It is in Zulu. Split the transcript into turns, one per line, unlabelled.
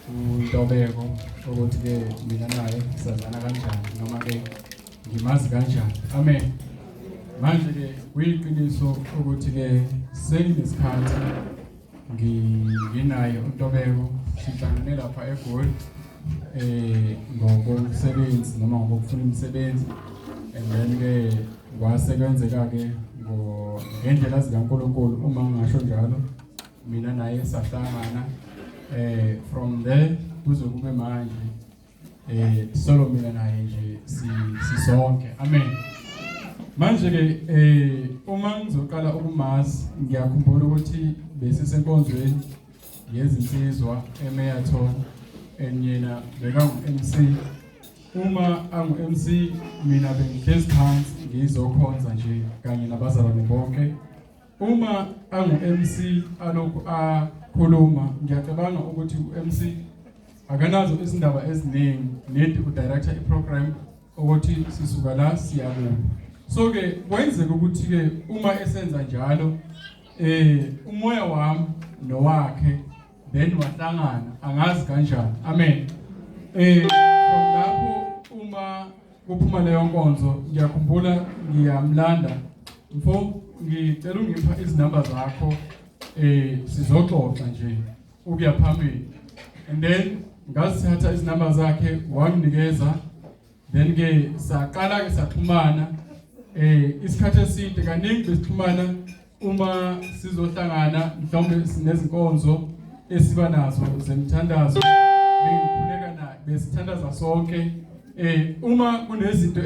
uNtobeko ukuthi ke mina naye sazana kanjani noma ke ngimazi kanjani. Amen. Manje ke kuyiqiniso ukuthi ke senginesikhathi nginaye uNtobeko, sihlangane lapha eGoli ngokomsebenzi noma ngokufuna imisebenzi, and then ke kwase kwenzeka ke ngendlela zikaNkulunkulu, uma ngingasho njalo, mina naye sahlangana. From there kuze kube manje solo mina naye nje sisonke. Amen. Manje ke uma ngizoqala ukumazi, ngiyakhumbula ukuthi besisenkonzweni yezinsizwa eMeyaton, and yena bekangu-MC. Uma angu-MC, mina bengihlezi phansi ngizokhonza nje kanye nabazalwane bonke. Uma angu-MC alokhu akhuluma, ngiyacabanga ukuthi u-MC akanazo izindaba eziningi, nedi udirector i-program ukuthi sisuka la siya kuphi. So ke kwenzeka ukuthi ke uma esenza njalo, umoya wami nowakhe then wahlangana, angazi kanjani. Amen. From lapho uma kuphuma leyo nkonzo, ngiyakhumbula ngiyamlanda, "Mfo, ngicela ungipha izinamba zakho, sizoxoxa nje ukuya phambili." And then ngazithatha izinamba zakhe, wanginikeza, then ke saqala ke saxhumana isikhathi eside. Kaningi besixhumana uma sizohlangana, mhlawumbe sinezinkonzo esiba nazo zemthandazo, bengikhuleka naye, besithandaza sonke uma kunezinto.